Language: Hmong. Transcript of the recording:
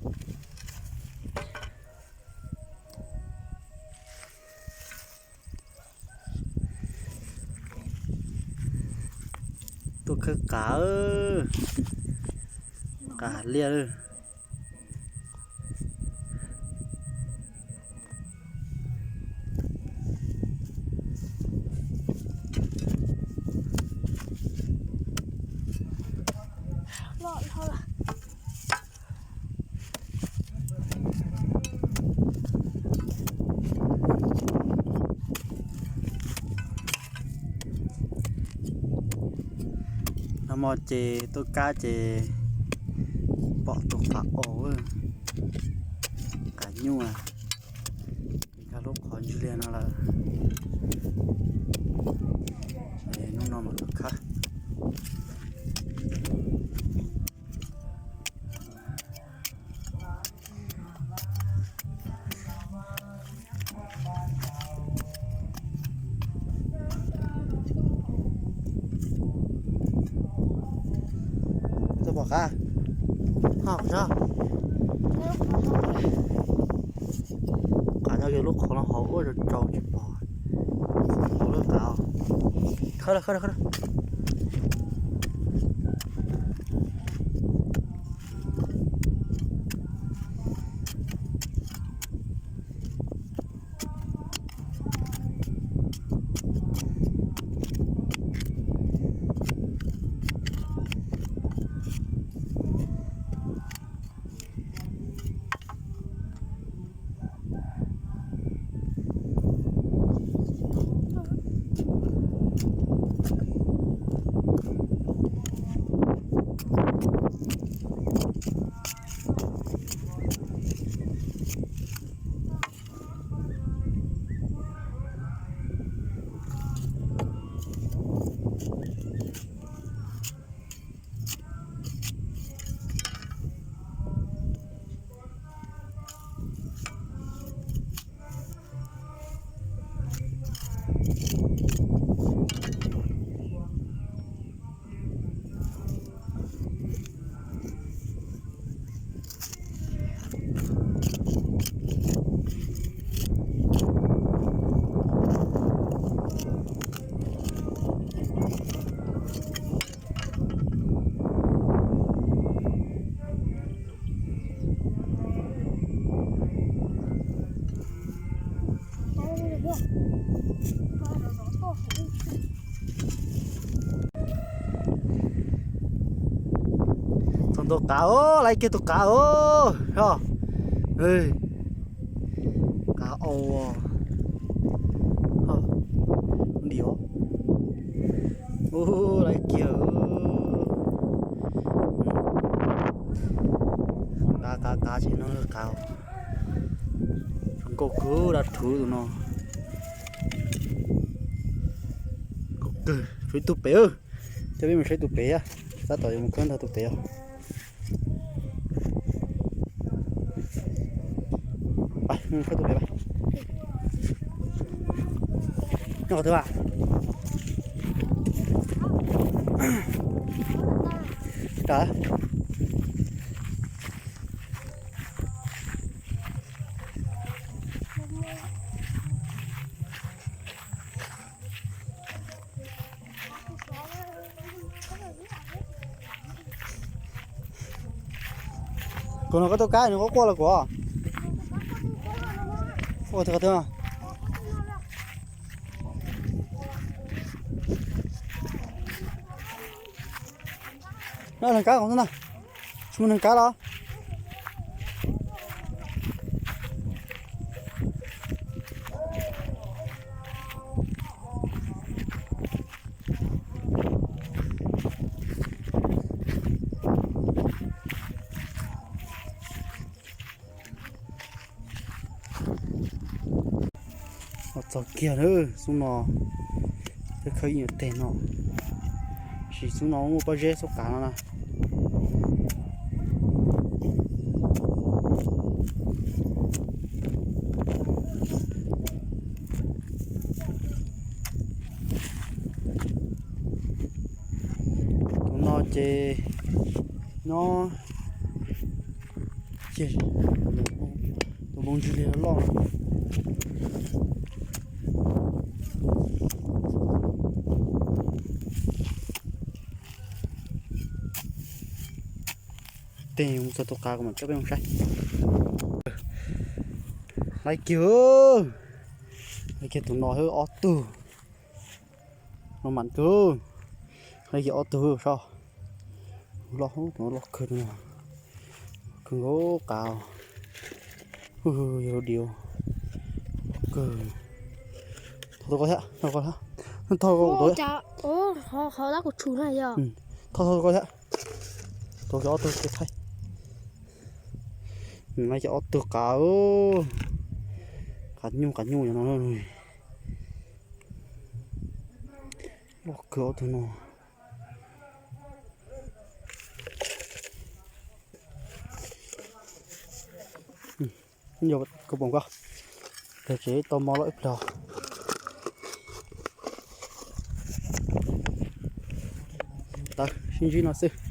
Tuaj khawb qav, qav hav liaj. Nag hmo ces tuaj kab ces pom tus qav os, qav nyuj, nkag lub qhov ntswg liag no lawm. Hnub no mam tuaj khawb. Tuaj pom qav, qav nyob kiag lub qhov no hauv ua rau tsau tsis pom. Hauv lub qav, khawb lawm, khawb lawm, khawb lawm. Txog ntua qav os, laiv kiag tus qav os, yog. Qav au, dim os. Ub, laiv kiag. Qav, qav, qav, tsis no qav. Zoo nkauj kawg, dab rhuv tus no. Zoo nkauj kawg, tshuav ib tug pem. Coj peb mus saib tus pem, tab tom yuav mus khawb ntag tus pem os. Nyob qhov twg a? Ram. Tus no koj tuaj kab nws quaj quaj los kuv. Ua twg qhov twg? No neeg kab qhov no, tsis muaj neeg kab los. Txog kiag lawm xub no, peb khawb ib nyuag teg no, sim xub no muaj pob zeb xub qav no na. Tus no ces nyob, tsis Tus npoo ntsig li loj. Tej mus txog tus qav kuv mam coj peb mus saib. Laib kiag, laib kiag tus no ob tug. No mam kawg, laib kiag ob tug sab. Loj, loj kawg no, kawg nkaus qav. Yog lub diav kawg. Thau tau ko thiab, thau ko thiab, thau ko thiab. Thau, thau ko thiab. Tau kiag ob tug ke thaij. Laib kiag ob tug qav, qav nyuj qav nyuj no. Loj kawg ob tug no. Yog koj pom ko, tag tsev tau mov loj ib pliag. Tawm sib ntsib no xwb.